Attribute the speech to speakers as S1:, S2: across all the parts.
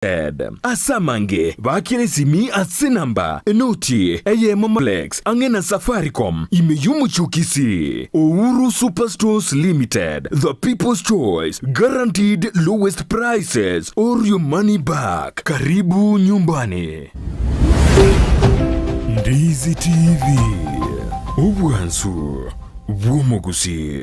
S1: Limited. Ase amange, baakera esimi ase enamba enoti eyemo Flex ang'e na Safaricom ime y'omochie o Kisii. Uhuru Superstores Limited, the people's choice, guaranteed lowest prices or your money back. Karibu nyumbani. Ndizi TV, obwansu bw'omogusii.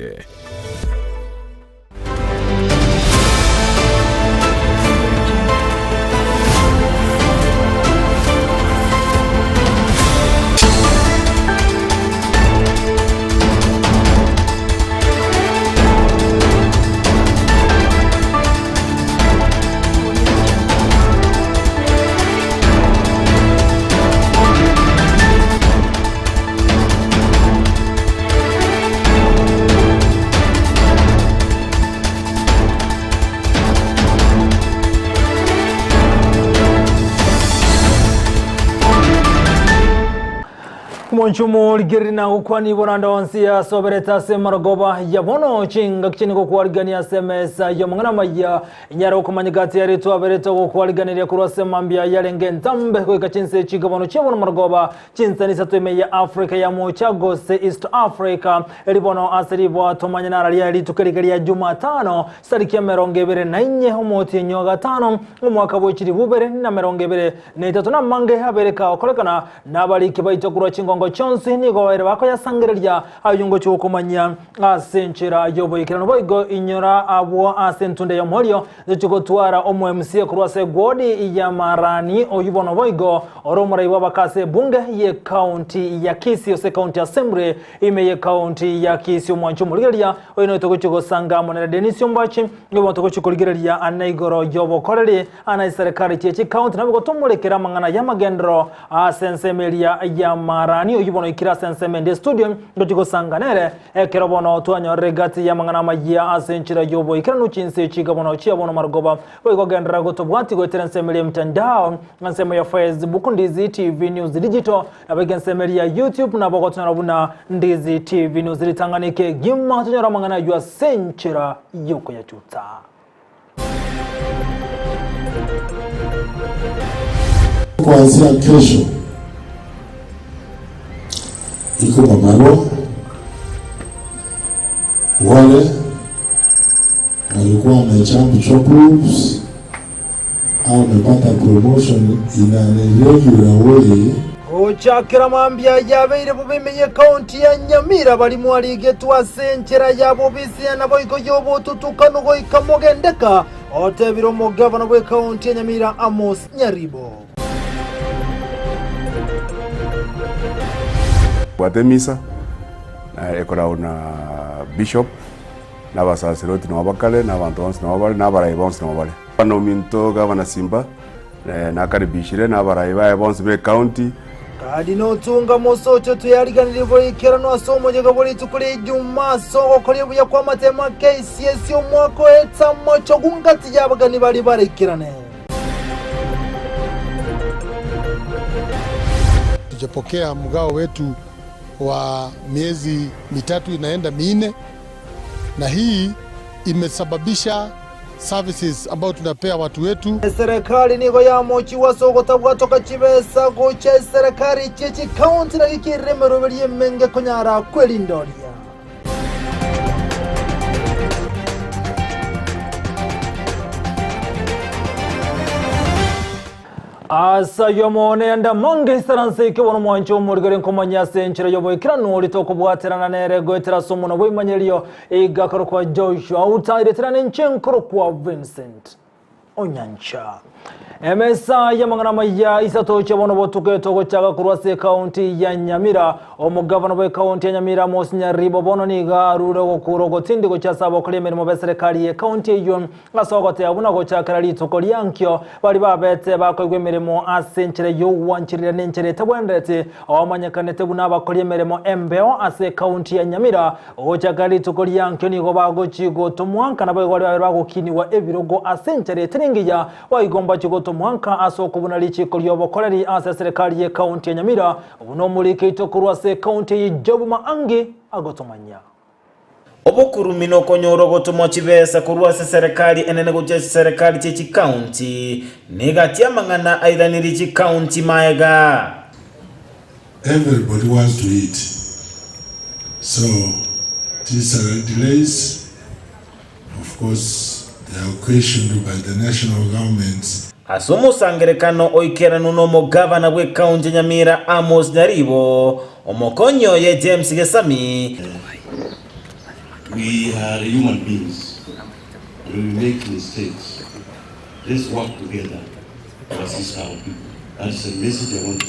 S2: Omonchumo rigereri na gokwana iboranda onsi asoberete ase marogoba ya bono chingaki chine gokwarigania ase emesa y'omong'ina amaya Inyare gokomanya egati yaria twaberete ogokwariganeria korwa ase mambia yarenge entambe goika chinse chigabano chia bono marogoba, chinsani isato ime ya Africa ya mocha gose East Africa. Eri bono ase riboa tomanye nara riaye rituko eriga ria Jumatano, chitariki emerongo ebere na inye omotienyi o gatano, omwaka bwe chilifu ibere na emerongo ebere na etato. Namange abere kagokorekana nabariki baito korwa chingongo chionsi nigo babeire bakoyasangereria Ayio ngochia gokomanyia ase enchera y'oboikeranu. Boigo inyora abwo ase entunda y'omoerio, ntochie gotwara omo-MCA korwa ase egwodi ya Marani, oyio bono boigo ore omorai bw'abaka ase ebunge y'ecounty ya Kisii ase County Assembly ime y'ecounty ya Kisii. Omwanchi omorigereria oyo noyo togochia gosanga amo nere Dennis Ombachi, nigo bono togochia korigereria ane igoro y'obokoreri ane eserekari chie chicounty nabo gotomorekera amang'ana y'amagenderero Ase ensemo eria y'amarani, oyio bono oikire ase ensemo ende estudio, ngochia gosanga nere, ekero bono twanyorire egati y'amang'ana amayia ase enchera y'oboikeranu chinse chiga bono chia bono marogoba. Boigo genderera gotobwatia goetera ensemo eria y'emtandao, ensemo ya Facebook, Ndizi TV News Digital, naboigo ensemo eria ya YouTube nabo ogotonyora buna Ndizi TV News. Ritang'ani kegima tonyore amang'ana ayio ase enchera y'okoyachuta.
S3: Kuanzia kesho iko mabarua wale walikuwa wamejump job groups au wamepata promotion in an irregular way.
S2: Gochakera mambia yabeire bobe ime y'ekaunti ya Nyamira baria mwarigetwe ase enchera ya bobisia naboigo y'obotutukanu goika mogendeka, otebire omogavana bw'ekaunti ya Nyamira Amos Nyaribo.
S4: Bwate emisa ekoragwa na bishop na abasaserdoti nabo bakare na abanto bonsi nabo bare na abarai bonsi nabo bare. Bono ominto gavana Simba nakaribishire na abarai baye bonsi be county.
S2: Gadi notunga mosocho toyariganirie boikeranu ase omoyega bwe rituko ria Ijumaa ase ogokoria buya kw'amatemo a KCSE omwaka oete amochogu ngati y'abagani baria baraikerane.
S3: Tujapokea mgao wetu wa miezi mitatu inaenda minne, na hii imesababisha services ambayo tunapea watu wetu.
S2: Eserekari nigo yamochigwe ase ogotabwatoka chibesa gochia eserekari chie chikaunti na gikirire emeroberio emenge konyara kwerindoria. Ase ayio monende amange isaranse eke bono mwanche omorigori nkomanya ase enchera y'oboikeranu oria tokobwaterana nere goetera ase omonwa bw'ebimanyererio iga akorokwa Joshua otaireterane inche nkorokwa Vincent Onyancha. Emesa y'amang'ana amaya isato chia bono botuko togochaka korwa ase ekaunti ya Nyamira. Omogavana bw'ekaunti ya Nyamira Amos Nyaribo bono nigo arure ogokura ogotindi gochia ase abakori emeremo b'eserekari y'ekaunti eyio Ase ogoteba buna gochakera rituko riankio, baria babete bakoigwa emeremo ase enchera y'ogwancherera na enchera etabwenereti, abamanyekanete buna abakori emeremo embeo ase ekaunti ya Nyamira, gochakera rituko riankio nigo bagochi gotomwa nka naboigo baria babere bagokinigwa ebirogo ase enchera etari engiya, boigo mbachi gotomwa nka ase okobuna richiko riobokoreri ase eserekari y'ekaunti ya Nyamira, buna omoriki oito korwa ase ekaunti eye Job Maangi agotomanyia.
S5: Obokurumi nokonyora ogotomwa chibesa korwa ase serekari enene gochia ase serekari chie chikaunti, negati amang'ana airaniri chikaunti maega.
S3: Everybody wants to eat so these salary delays of course they are questioned by the national government.
S5: Ase omosangerekano oikeranu nomogavana bw'ekaunti ya Nyamira Amos Nyaribo, omokonyi oye James Gesami,
S6: We are human beings and we make mistakes. Let's work together to assist our people. That is the message I want.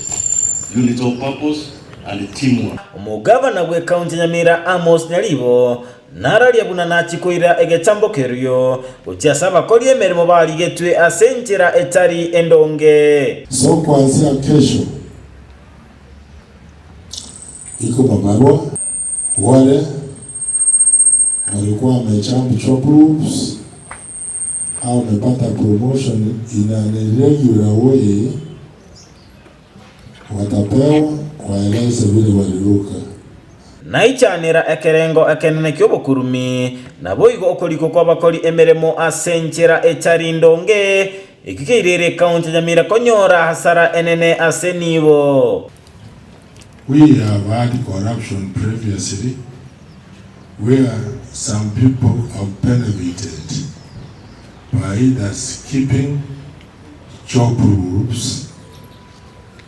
S6: Unity of purpose and teamwork.
S5: Omogavana bw'ekaunti ya Nyamira Amos Nyaribo Nararia buna nachie koira egetambo kerio gochia ase abakori emeremo barigetwe ase enchera etari endonge.
S3: So kuanzia kesho iko mabarua wale walikuwa wamejump job groups au wamepata promotion in an irregular way, watapewa waeleze vile waliruka.
S5: Naichanera ekerengo ekenene ki'obokurumi, naboigo okorikwa kw'abakori emeremo ase enchera etari ndonge, eki keirere ekaunti ya Nyamira konyora hasara enene ase nibo.
S3: We have had corruption previously where some people have benefited by either skipping job groups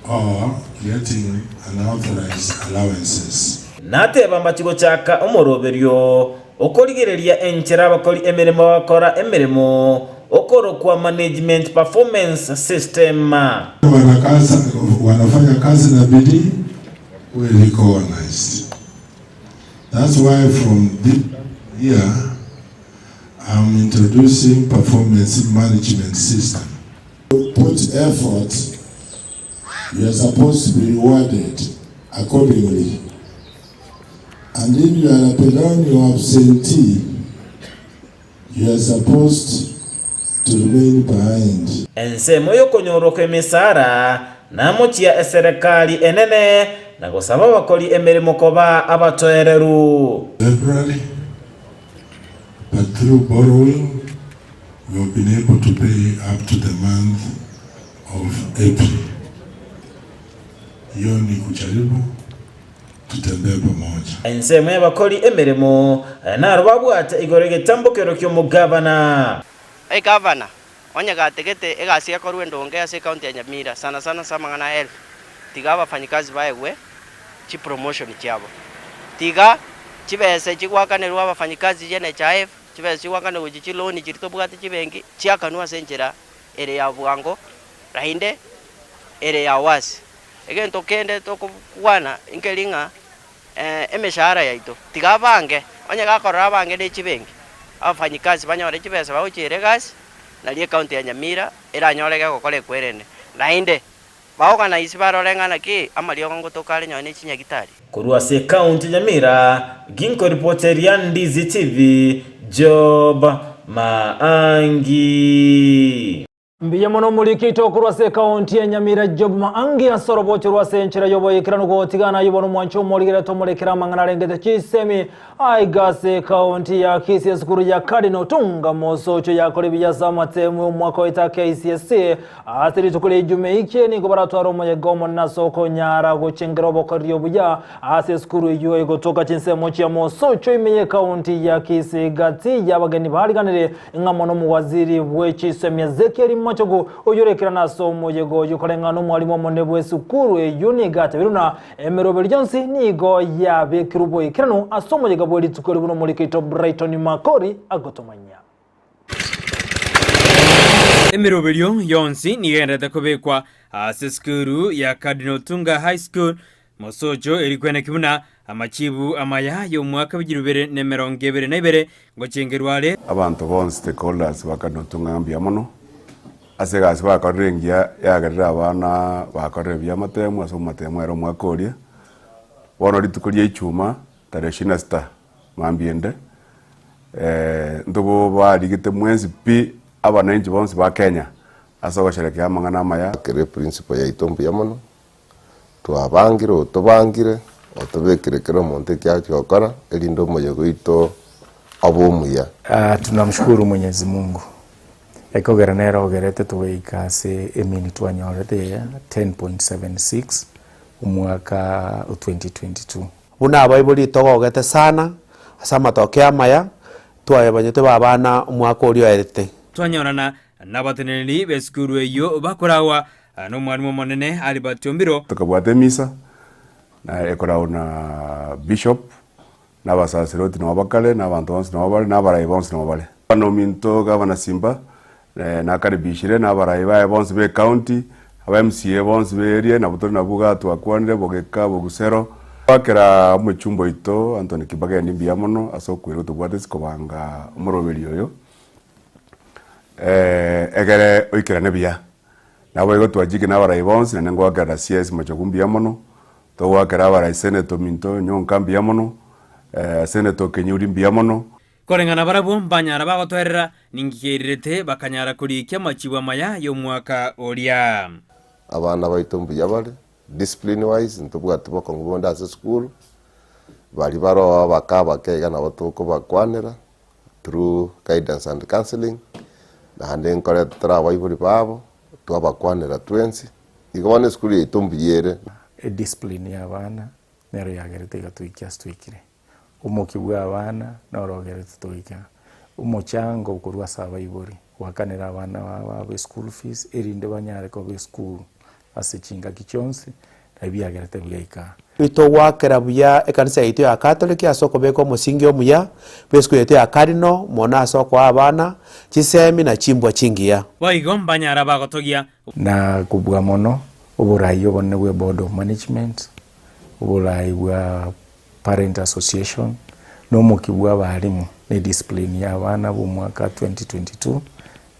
S3: or getting unauthorized allowances.
S5: Nateba mbachi gochaka omoroberio okorigereria enchera abakori emeremo bagokora emeremo okorokwa Management Performance System.
S3: Wanafanya kazi na bidii we recognized. That's why from this year I'm introducing performance management system. Put effort, you are supposed to be rewarded accordingly. And if you are a perennial absentee, you are supposed to remain behind.
S5: Ensemo y'okonyorwa kw'emesaara namochia eserekari enene na gosaba abakori emeremo koba abatoereru.
S3: February, but through borrowing we have been able to pay up to the month of April. Hiyo ni kujaribu tutembee pamoja.
S5: Ensemo y'abakori emeremo, aya naro babwate igoro y'egetambokero ki'omogabana.
S7: Egavana onye gategete egasi ekorwe endonge ase ecounty ya Nyamira sana sana ase amang'ana a health, tiga abafanyikazi baegwe chipromotion chiabo, tiga chibesa chigoakanerwa abafanyikazi chia NHIF, chibesa chigoakanerwa gochia chiloan chiria tobwate chibenki chiakanwe ase enchera ere ya bwango naende ere ya wazi. Egento kende tokokwana nkeri ng'a emeshahara yaito tiga abange, onye gakorora abange ne chibenki, abafanyikazi banyore chibesa bagochiera egasi, nario ecounty ya Nyamira eranyore gegokora ekwerende. Naende baorganize barore ng'a naki amariogo ngotoka are nonye ne chinyagitari.
S5: Korwa ase ekaunti ya Nyamira, ginkoripoteria Ndizi TV, Job Maangi.
S2: Mbuya mono omoriki oito korwa ase ekaunti ya Nyamira Job Maangi ase orobocho rwa ase enchera y'oboikeranu gotigana ayio bono omwancho omorigere tomorekere amang'ana arengete chisemi aiga ase ekaunti ya Kisii esukuru ya Cardinal Tunga Mosocho yakora ebiya ase amatemu omwaka oeta KCSE Ase rituko ria Ijumaa eke nigo baratware omoyega omonene ase okonyara gochengera obokoreri obuya ase esukuru eyio egotoka chinsemo chia Mosocho ime y'ekaunti ya Kisii gati y'abageni bariganire ng'a mono omowaziri bwe chisemi Ezekiel Machogu oyio orekerana ase omoyega oyio koreng'ana nomwalimu omonene bw'esukuru eyio nigo atebire buna emeroberi yonsi nigo yabekirwe oboikeranu ase omoyega bwe rituko eri buna omoriki oito Brighton Makori agotomanyia.
S8: Emeroberio yonsi nigo egendererete kobekwa ase esukuru ya Cardinal Otunga High School, Mosocho eri kweneki buna amachibu amaya y'omwaka bw'echiru bibere na emerongo ebere na ibere ngochengerwa are.
S4: Abanto bonsi stakeholders ba Cardinal Otunga mbuya mono ase egasi bakorire engiya yagerire abana bakorire buya amatemu ase omatemu ere omwaka oria. Bono rituko ria ichuma tarehe ishirini na sita mambia ende Ntobobarigete mwensi pi abananchi bonsi ba Kenya ase ogosherekea amang'ana amaya.
S9: Kere eprinciple yaito mbuya mono, twabangire otobangire, otobekire kera omonto eki agochia gokora, erinde omoyega oito. Abe omuya.
S10: Tunamshukuru Mwenyezi Mungu ekogera nere ogerete togaika ase emini twanyorete ya 10.76 omwaka o 2022.
S11: Buna abaibori togogete sana ase amatokeo amaya twayabanyete ba abana omwaka oria oerete.
S8: Twanyorana nabateneneri b'esukuru eyio bakoragwa nomwalimu omonene Albert Ombiro.
S4: Tokabwata emisa, na ekoragwa na bishop, na abasaserdoti nabo bakare, na abanto bonsi nabo bare, na abarai bonsi nabo bare. Bono ominto gavana Simba nakaribishire na abarai baye bonsi be ecounty, aba MCA bonsi be area nabo tore nabwo igaa twakwanire, Bogeka, Bogusero. Goakera omochumba oito Anthony Kibagendi mbuya mono ase okwerwa tobwate ase kobanga omoroberi oyo, egere oikerane buya. Naboigo twachikire na abarai bonsi naende ngoakera na CS Machogu mbuya mono, Togoakera abarai Senator ominto Nyonka mbuya mono, Senator Kenyuri mbuya mono.
S8: Koreng'ana barabwo mbanyara bagotoerera, ninki keirirete bakanyara korikia amachibu amaya y'omwaka oria.
S9: Abana baito mbuya bare, discipline wise ntobwati bokong'u bonde ase esukuru, baria baroo abake abake iga nabo tokobakwanera through guidance and counselling, naende nkoreta tore abaibori babo, twabakwanera twensi. Igo bono esukuru yaito mbuya ere.
S10: Ediscipline y'abana nero yagerete iga toike ase toikire. Omokia bw'abana noro ogerete toike. Omochango korwa ase abaibori, goakanera abana babo eschool fees erinde banyare koba esukuru ase chingaki chionsi, nabi biagerete bigaika aa.
S11: Togoakera buya ekanisa yaito ya Katoliki ase okobeka omosingi omuya bw'esukuru yaito ya Cardinal, mono ase okoa abana chisemi na chimbwa chingiya.
S8: Boigo mbanyare abagotogia.
S10: Na kobua mono, oborai obonene bwe board of management, oborai bwa parent association, na omokia bwa abalimu na ediscipline ya abana ba omwaka 2022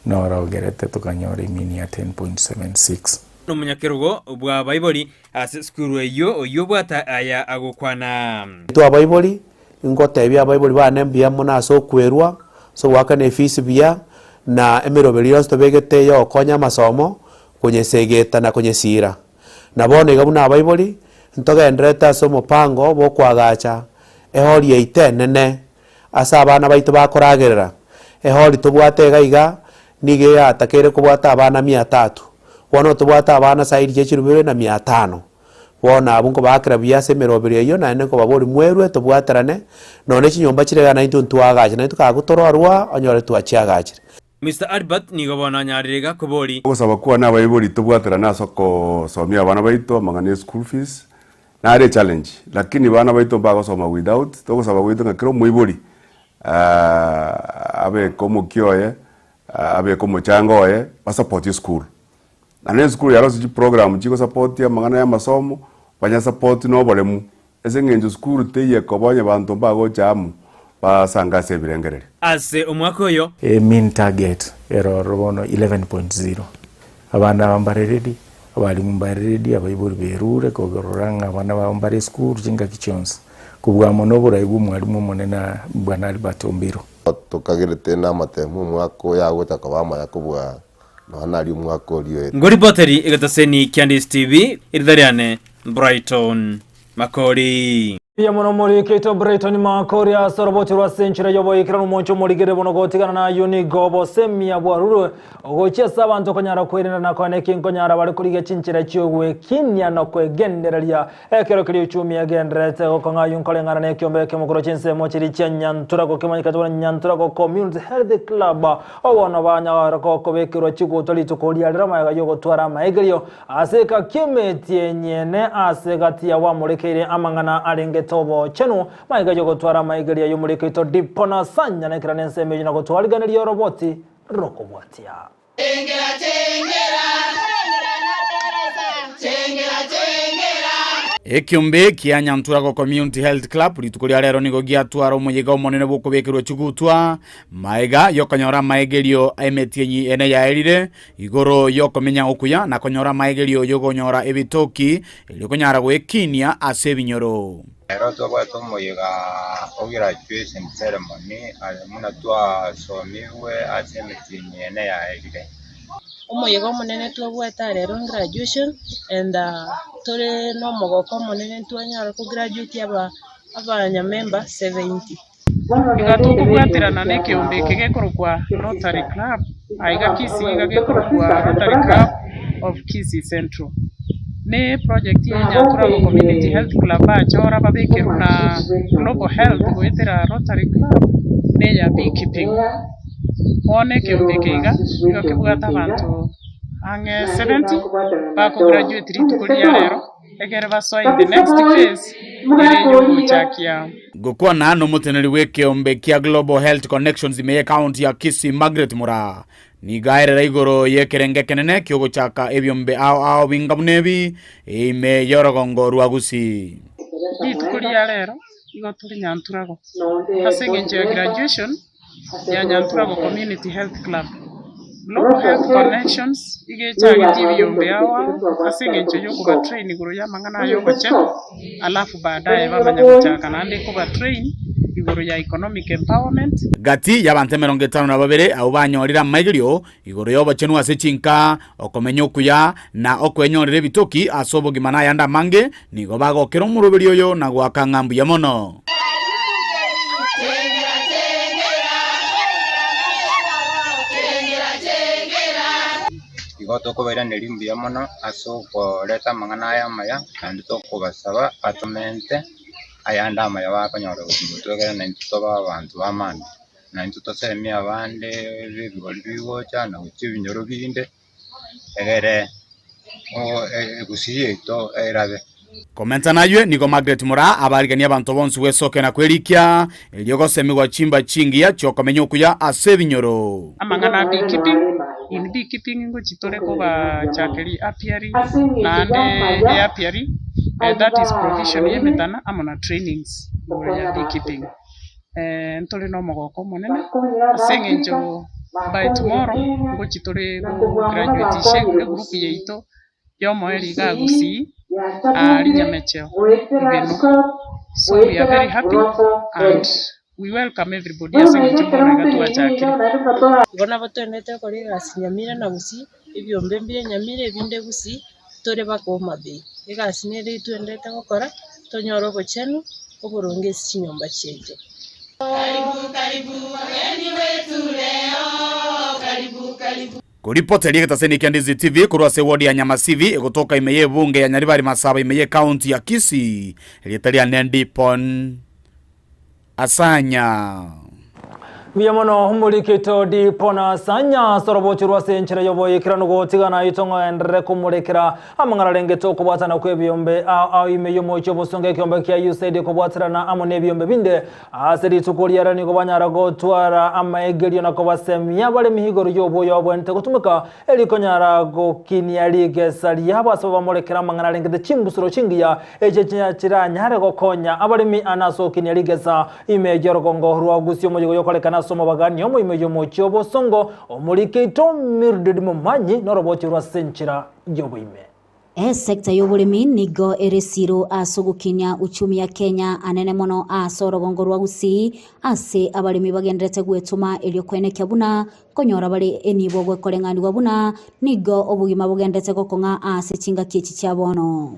S10: noro ogerete tokanyora emini ya 10.76.
S8: Nomonyakerogo bw'abaibori ase esukuru eyio, oyio obwate aya agokwana.
S11: Intwe abaibori, ingotebia abaibori bane mbuya mono ase okwerwa, ase ogoakana efees buya, na emeroberi yonsi tobegete ya ogokonya amasomo, konyesegeta na konyesiira. Na bono iga buna abaibori, ntogendererete ase omopango bwa okoagacha ehori yaito enene ase abana baito bakoragerera. Ehori tobwate iga iga, nigo eyatakeire kobwata abana mia tatu, bono tobwate abana saidi ya chirubere na mia tano. Bono abwo nkobaakera buya ase emeroberi eyio, naende nkobaboria mwerwe tobwaterane, nonya chinyomba chiria iga naintwe ntwaagache, naintwe kago torarwa onyore twachiagachire.
S8: Mister Albert nigo bono anyarire iga kobori.
S4: Ogosaba kwane abaibori tobwaterane ase okosomia abana baito amang'ana ya school fees nare echallenge lakini bana baito mbagosoma without togosaba gwaito ng'a kera omoibori abeke omokia oye abeke omochango oye basupport esukuru. Naende esukuru yarosirie chiprogram chigosupport amang'ana ya amasomo banyasupport na oboremu Ase engencho sukuru teiyo ekoba onye banto mbagocha amo basange ase ebirengererio.
S8: Ase omwaka oyo.
S10: E mean target ere ororo bono 11.0. Abana aba mbare ready, abalimu mbare ready, abaibori berure kogerora ng'a abana babo mbare esukuru chingaki chionsi. Kobua mono oborai bwa omwalimu omonene Bwana Albert Ombiro.
S9: Tokagerete namatemu omwaka oyo agocha koba amaya kobua nonya naria omwaka oria oete.
S8: Ngoripoteri egetaseni kia Ndisi TV, erita riane Brighton Makori.
S2: Mbuya mono morikeito Brighton Makori ase oroboti rwa ase enchera y'oboikeranu omonche omorigere bono gotigana na ayio nigo obosemia bwarurwe gochia ase abanto konyara kwerenda na koena eki nkonyara bare korigia chinchera chi'ogwekinia na kwegendereria ekero keria uchumi egendererete gokong'a ayio nkoreng'ana na ekiombe ekemo korwa chinsemo chiria chia Nyanturako kemanyekete buna Nyanturako Community Health Club obono banyara kobekerwa chigutwa rituko riarero amaiga y'ogotwara amaegerio Ase ekakimetie enyene ase gati yabo amorekeire amang'ana arengete obochenu, magega y'ogotwara amaigeria y'omorikeito Dipo na Sanya na ekero nensemo eyio na gotwariganeria oroboti rokobwatia.
S12: Chengera, chengera, chengera, chengera.
S13: Ekiombe kia Nyanturago Community Health Club rituko ria rero nigo giatwara omoyega omonene bw'okobekerwa chigutwa maega yokonyora amaegerio emetienyi ene yaerire Igoro y'okomenya okuya na konyora amaegerio y'okonyora ebitoki, erio konyara gwekinia ase ebinyoro.
S14: Ero twabwate omoyega o graduation ceremony aye buna twasomigwe ase emetienyi ene yaerire.
S15: Omoyega omonene twabwate aa rero graduation and tore nomogoko omonene ntwanyara ko graduate aba abanyamemba 70.
S16: Iga tokobwaterana na ekeombe eke gekorokwa Rotary Club, aiga Kisii iga gekorokwa Rotary Club of Kisii Central. Ne eproject eye Nyanturago Community Health Club bachora babekerwe na Global Health goetera Rotary Club neya beekeeping. Bono ekeombe eke iga, nigo kebwate abanto ang'e 70 bakograduate rituko ria rero. Ekero basoa in the next phase ere y'ogochakia.
S13: Gokwana nomoteneneri bw'ekeombe kia Global Health Connections ime y'ecounty ya Kisii Margaret Muraa nigo aerera igoro y'ekerengo ekenene kiogochaka ebiombe ao ao binga buna ebi ime y'orogongo rwa Gusii.
S16: Rituko ria rero igo tore Nyanturago ase engencho ya graduation ya Nyanturago Community Health Club. Global Health Connections iga echagetie ebiombe ao ao ase eng'encho ya okobatrain igoro y'amang'ana aya obochenu alafu baadaye bamanya gochaka naende kobatrain igoro ya economic empowerment.
S13: Gati y'abanto 52 abwo banyorire amaigerio igoro y'obochenu ase chinka, okomenya okuya, na okwenyorera ebitoki ase obogima na ayande amange, nigo bagokera omoroberi oyo na goaka ng'a mbuya mono.
S14: Igo tokobairaneria mbuya mono ase okoreta amang'ana aya amaya, naende tokobasaba batomente ayande amaya bakonyora gochia gotwegera naintwe tobe abanto b'amambia. Naintwe tosemie abande b'ebigori bigocha na gochia ebinyoro binde, egere egusii yaito erabe.
S13: Komenta naywe, nigo Margaret Moraa abariganie abanto bonsi gwesokia na kwerikia, erio gosemigwa chimba chingiya chi'okomenya okuya ase ebinyoro.
S16: Amang'ana a beekeeping, in beekeeping ngochi tore kobachakeria apiary naende eapiary that is provision ya emetana amo na trainings igoro ya beekeeping. Ntore nomogoko omonene ase eng'encho by tomorrow ngochi tore go graduatisha egroup yaito yomoerio iga Gusii aaria Nyamecheo Ibeno. So we are very happy and we welcome everybody ase eng'encho bono iga twachakire.
S15: Igo nabo twenerete gokora egasi Nyamira na Gusii, ebiombe mbire Nyamira ebinde Gusii, tore baka Homa Bay. Egasi nere twenerete gokora, tonyore obochenu, oboronge ase chinyomba chiaito.
S13: Koripoteria egetaseni kia Ndizi TV korwa ase ewodi ya Nyamasivi egotoka ime y'ebunge ya Nyaribari Masaba ime y'ecounty ya Kisii, erieta riane Ndipon Asanya.
S2: Mbuya mono omorikito Dipon Asanya ase orobocho rwa ase enchera y'oboikeranu gotigana aito ng'oenderere komorekera Amang'ana arengete okobwatana kw'ebiombe ao ao ime y'omochie obosongo ekiombe kia USAID kobwaterana amo nebiombe binde. Ase rituko riare nigo banyara gotwara amaegerio na kobasemia abaremi igoro y'obuya obwenerete gotumeka erio konyara gokinia rigesa riabo ase bamorekere amang'ana arengete chimbusuro chingiya echio chiranyare gokonya abaremi ane ase ogokinia rigesa ime y'orogongo rwa Gusii omoyega oyokorekana ase omobagani omo ime y'omochie obosongo omorikeito Mildred Momanyi norobochie rwa ase enchera y'oboime.
S17: Esecta y'oboremi nigo ere esiro ase ogokinia uchumi ya Kenya anene mono ase orogongo rwa Gusii ase abaremi bagenderete gwetoma erio koenekia buna nkonyora bare enibo gwekoreng'anigwa buna nigo obogima bogenderete gokong'a ase chingaki echi chia bono.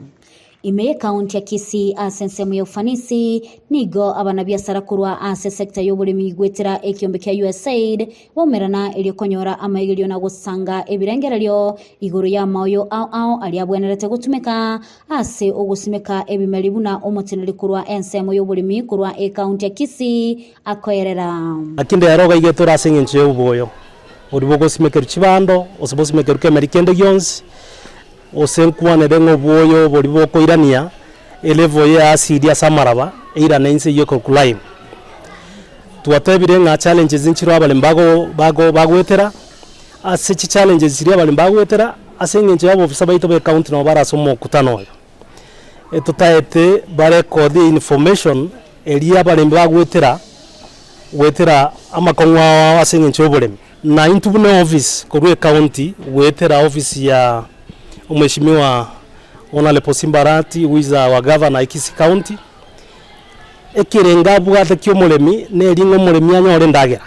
S17: Ime y'Ekaunti ya Kisii ase ensemo ya ufanisi, nigo abanabiasara korwa ase esecta y'oboremi goetera ekiombe kia USAID baumerana erio konyora amaigerio na gosanga ebirengererio igoro y'amaoyo ao ao aria abwenerete gotumeka ase ogosimeka ebimeri buna omoteneri korwa ensemo y'oboremi korwa Ekaunti ya Kisii akoerera.
S18: Naki ndero ogaigete ore ase engencho y'oboyo boria bogosimekerwa chibando, gose bosimekerwe kemeri kende gionsi, Gose nkwanere ng'a obwoyo boria bokoirania elevel ye acid ase amaraba eirane inse eyio ekorokwa lime. Twatebire ng'a challenges nchiroo abaremi bago bago bagoetera, ase chichallenges chiria abaremi bagoetera, ase eng'encho ya abofisa baito ba ecounty nabo bare ase omokutano oyo. Etotaete barecord information eria abaremi bagoetera, goetera amakong'u ao ao ase eng'encho ya oboremi. Na intwe buna eofisi korwa ecounty goetera ofisi ya Omweshimiwa Honourable Simba Arati who is our governor e Kisii County, ekerengo abwate kia omoremi neri ng'a omoremi anyore endagera.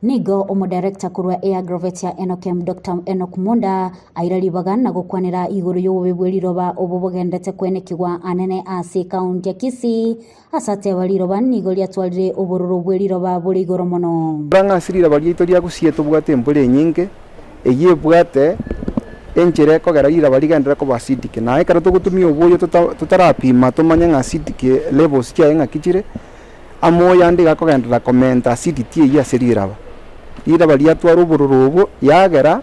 S17: Nigo omodirector korwa Agrovet ya Enokem Doctor Enock Munda aira ribaga na gokwanera igoro y'obobe bwe riroba obo bogendete kwenekigwa anene ase ekaunti ya Kisii ase ateba riroba nigo riatwarire obororo bwe riroba bore igoro mono.
S19: Rora ng'a ase riraba riaito ria Gusii tobwate embura enyinge, eyio ebwate enchera ekogera riraba rigenderere koba acidic. Na ekero togotumia oboyo tota totarapima tomanye ng'a acidic levels chiaye ng'aki chire, Amoyo ande iga akogenderera komenta acidity eyio ase riraba. Riraba riatwara obororo obwo yagera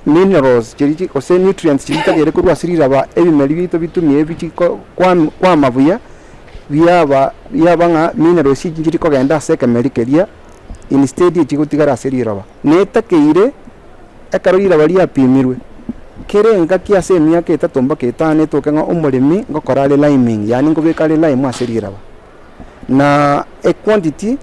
S19: minerals chiria chi gose nutrients chiria chitagere korwa ase riraba ebimeri biaito bitumie bichi ko kwam kwama buya, biaba biaba ng'a minerals echi nchiri kogenda ase ekemeri keria instead echigotigara ase riroba. Netakeire ekero riraba riapimirwe, kera engaki ase emiaka etato mpaka etano etoke ng'a omoremi ngokora are liming yaani nkobeka are lime ase riraba. Na equantity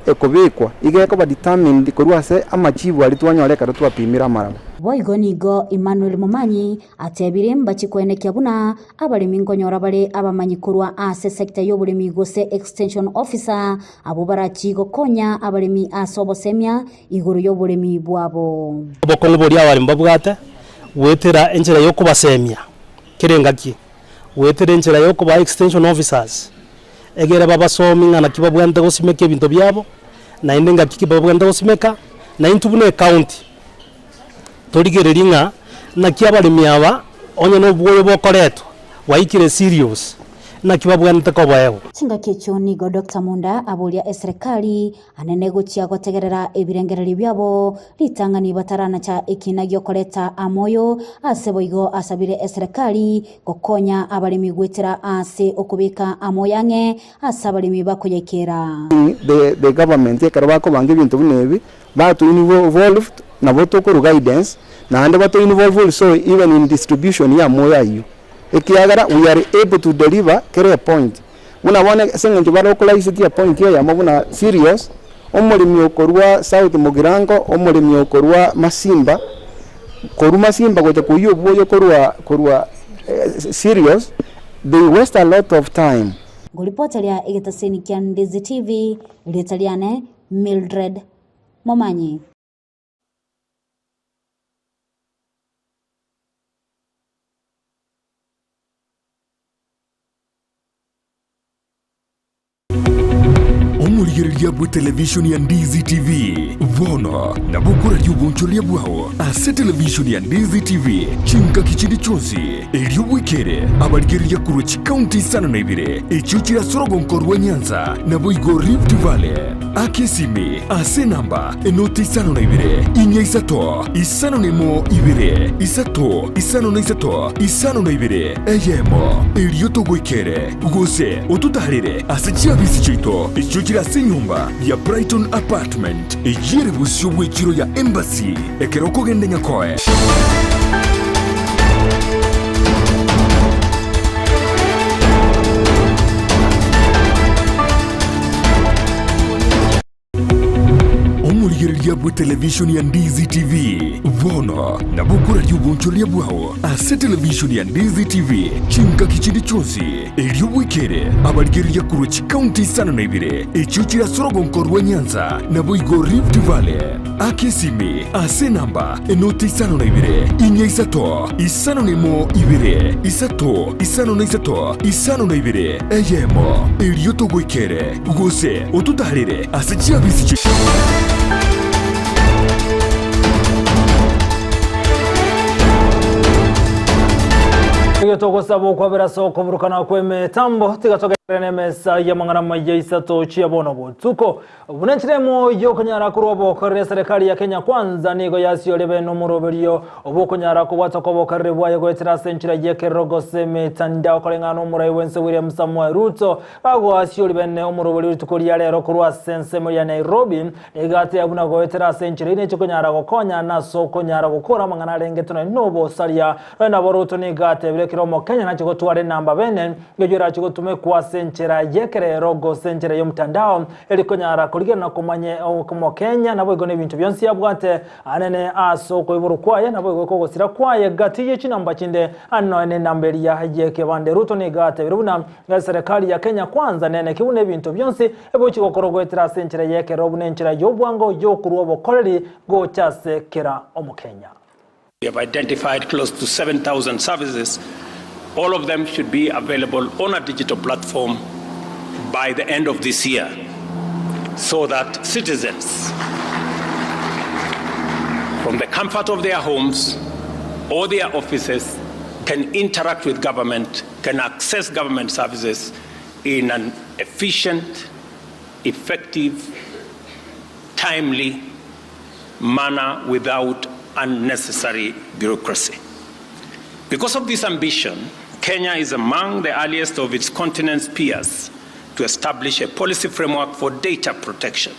S19: ekobekwa iga ekoba determined korwa ase amachibu aria twanyora ekero twapimire amaraba.
S17: Boigo nigo Emmanuel Momanyi atebire mbachie koenekia buna abaremi nkonyora bare abamanyi korwa ase sector y'oboremi gose extension officer abwo barachie gokonya abaremi ase obosemia igoro y'oboremi bwabo.
S18: Obokong'u boria abaremi babwate goetera enchera y'okobasemia kera engaki. Goetera enchera y'okobaa extension officers, egere babasomi ng'a naki babwenerete gosimeka ebinto biabo, naende ngaki ki babwenerete gosimeka, na intwe buna ecounty, torigererie ng'a naki abaremi aba onye na obwoyo bokoretwa, bwaikire serious, naki babwenerete koboegwa.
S17: Chingaki echio nigo Doctor Munda aboria eserekari Anene gochia gotegerera ebirengererio biabo, ritang'ani bataranacha ekiina gi'okoreta amoyo, ase boigo asabire eserekari gokonya abaremi goetera ase okobeka amoyo ang'e ase abaremi bakoyaikera.
S19: The the government ekero bakobanga ebinto buna ebi, bato involved nabo tokorwa guidance, naende bato involve also even in distribution ya amoyo ayio, ekiagera we are able to deliver kera epoint. Buna bono ase engencho barokorisetie epoint eyemo buna serious, omoremi okorwa South Mugirango, omoremi okorwa Masimba, korwa Masimba gocha koiywa obwoyo korwa korwa serious, they waste a lot of time.
S17: Ngoripota ria egetaseni kia Ndizi TV, erieta riane Mildred Momanyi.
S1: Omorigereria bwe televishoni ya Ndizi TV bono nabo okoraria obonchoreria bwao ase televishoni ya Ndizi TV chingaki chinde chionsi erio bwekere abarigereria korwa chikaunti isano na ibere echio chire ase orogonko rwa Nyanza naboigo Rift Valley. Aka esimi ase enamba enoti isano na ibere, inya isato, isano na emo ibere, isato, isano na isato, isano na ibere, eyemo, erio togoikere, gose ototaarere ase chiabisi chiaito echio chire ase enyomba ya Brighton Apartment, eyio ere bosio bw'echiro ya Embassy, ekero okogenda Nyakoe. Omorigereria bwe televishoni ya Ndizi TV bono nabo okoraria obonchoreria bwao ase televishoni ya Ndizi TV chingaki chinde chionsi erio bwekere abarigereria korwa chikaunti isano na ibere echio chire ase orogonko rwa Nyanza naboigo Rift Valley. Aka esimi ase enamba enoti isano na ibere inya isato isano na emo ibere isato isano na isato isano na ibere eyemo erio togoikere gose ototaarere ase chiabisi chi.
S2: Nigo togosaba okwabera ase okoburukana kw'emetambo, tiga togenderere nemesa y'amang'ana amaya isato chia bono botuko. Buna enchera emo y'okonyara korwa obokorere eserekari ya Kenya Kwanza nigo yasioria bene omoroberio obw'okonyara kobwata kw'obokoreri bwaye goetera ase enchera y'ekerero gose emetandao koreng'ana n'omorai bw'ense William Samoei Ruto bagoasioria bene omoroberio rituko ria rero korwa ase ensemo ya Nairobi nigo ateba buna goetera ase enchera eyio neche konyara kokonya ase okonyara gokora amang'ana arenge tore nobosaria. Nonye nabo Ruto nigo atebire ekero. Omokenya nache gotwara enamba bene eyio erache gotumekwa ase enchera y'ekerero gose enchera y'omtandao eri konyara korigereria na komanya Omokenya naboigo nebinto bionsi abwate anene ase okoiborwa kwaye naboigo kogosira kwaye gati ye chinamba chinde nonya nenamba eria y'ekebande. Ruto nigo atebire buna eserekari ya Kenya Kwanza neneki buna ebinto bionsi ebigochi gokorwa goetera ase enchera y'ekerero buna enchera y'obwango y'okorua obokoreri gocha ase kera Omokenya.
S20: We have identified close to 7,000 services. All of them should be available on a digital platform by the end of this year so that citizens, from the comfort of their homes or their offices, can interact with government, can access government services in an efficient, effective, timely manner without unnecessary bureaucracy. Because of this ambition, Kenya is among the earliest of its continent's peers to establish a policy framework for data protection,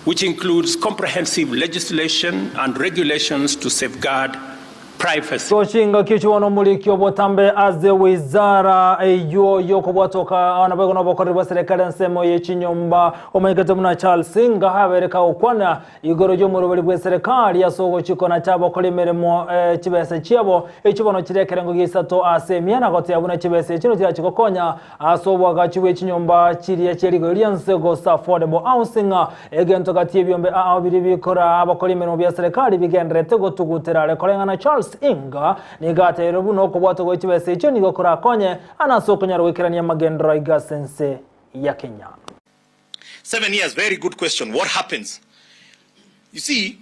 S20: which includes comprehensive legislation and regulations to safeguard privacy.
S2: Gochingaki chibono omoriki obotambe ase wizara eywo yokobwatoka naboigo nobokoreri bwa serikali ensemo ye chinyomba omanyekete buna Charles Singa abere kagokwana igoro y'omoroberi bwe serikali ase ogochikona chiabokora emeremo chibesa chiabo echio bono chire ekerengo gia isato ase emia na goteba buna chibesa echio chirachi gokonya ase oboagachi bwe chinyomba chiria chie rigori ri'ense gose affordable housing egento gati y'ebiombe ao biria bikora abakora emeremo bia serikali bigendererete gotugutera are koreng'ana Charles Inga nigo atebirie buna okobwatwa gwe chibesa echio nigo korakonye ane ase okonyara goikerania amagenderero aiga ase ense ya Kenya.
S21: Seven years, very good question. What happens? You see,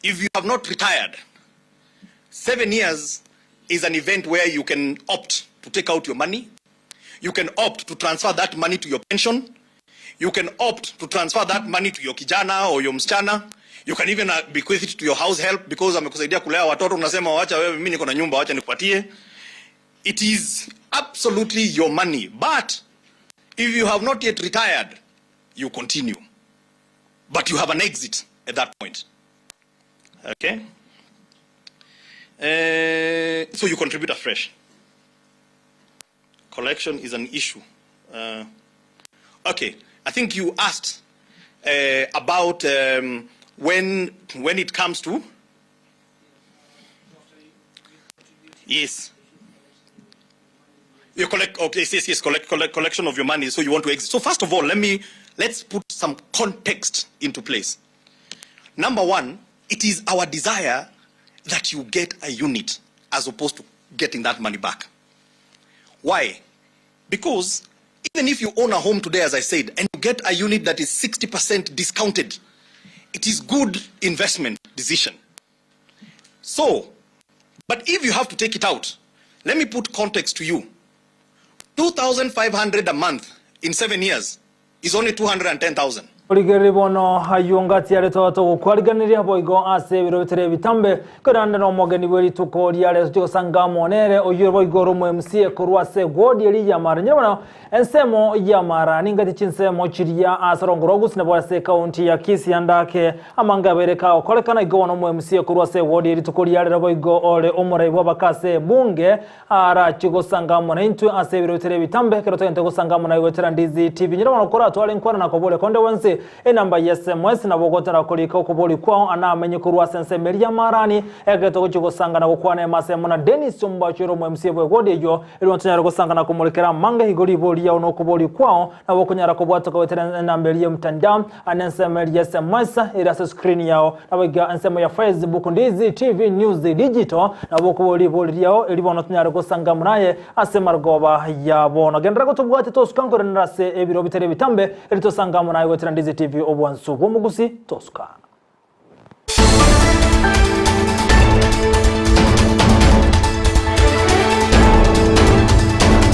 S21: if you have not retired, seven years is an event where you can opt to take out your money. You can opt to transfer that money to your pension. You can opt to transfer that money to your kijana or your msichana. You can even bequeath it to your house help because amekusaidia kulea watoto, unasema wacha wewe, mimi niko na nyumba, wacha nikupatie. It is absolutely your money. But if you have not yet retired, you continue. But you have an exit at that point. Okay? So you contribute afresh. Collection is an issue. Okay, I think you asked about when it comes to... Yes. You collect, okay, yes, yes, collect, collect, collection of your money, so you want to exit. So first of all, let's put some context into place. Number one, it is our desire that you get a unit as opposed to getting that money back. Why? Because even if you own a home today, as I said, and you get a unit that is 60% discounted, it is good investment decision. But if you have to take it out, let me put context to you. 2,500 a month in 7 years is only 210,000.
S2: Origereri bono aywo ngati yare togoto gokwariganiria boigo ase ebiro bitere ebitambe korende na omogeni bwe rituko riare togosanga monere oyo boigo ore omo MCA korwa ase ward eri ya Mara. Nyine bono ensemo ya Mara ningati chinsemo chiria ase rongo rwa Gusii nabo ase county ya Kisii andake amanga abere kagokorekana igo bono omo MCA korwa ase ward eri rituko riare boigo ore omorai bw'abakase bunge arachi gosanga mono intwe ase ebiro bitere ebitambe kero togente gosanga mono goetera Ndizi TV. Nyine bono koratware nkwana na kobore konde wensi enamba ya SMS nabo gotara korika okobori kwao anamenye korwa ase ensemo eria Marani egeto gochi gosanga na gokwana emasemo na Dennis Ombachero omo MCA bwe ward eyo eri ntonyara gosanga na komorekera manga igoro ibori yao nokobori kwao nabo konyara kobwata goetera enamba eria mtandao ane ensemo eria SMS eri ase screen yao nabo iga ensemo ya Facebook Ndizi TV News Digital nabo kobori ibori yao eri bono tonyara gosanga munaye ase marogoba ya bono gendera gotobwate tosuka nkorenera ase ebiro bitere bitambe eri tosanga munaye goetera Ndizi TV obwansu bw'omugusi tosuka.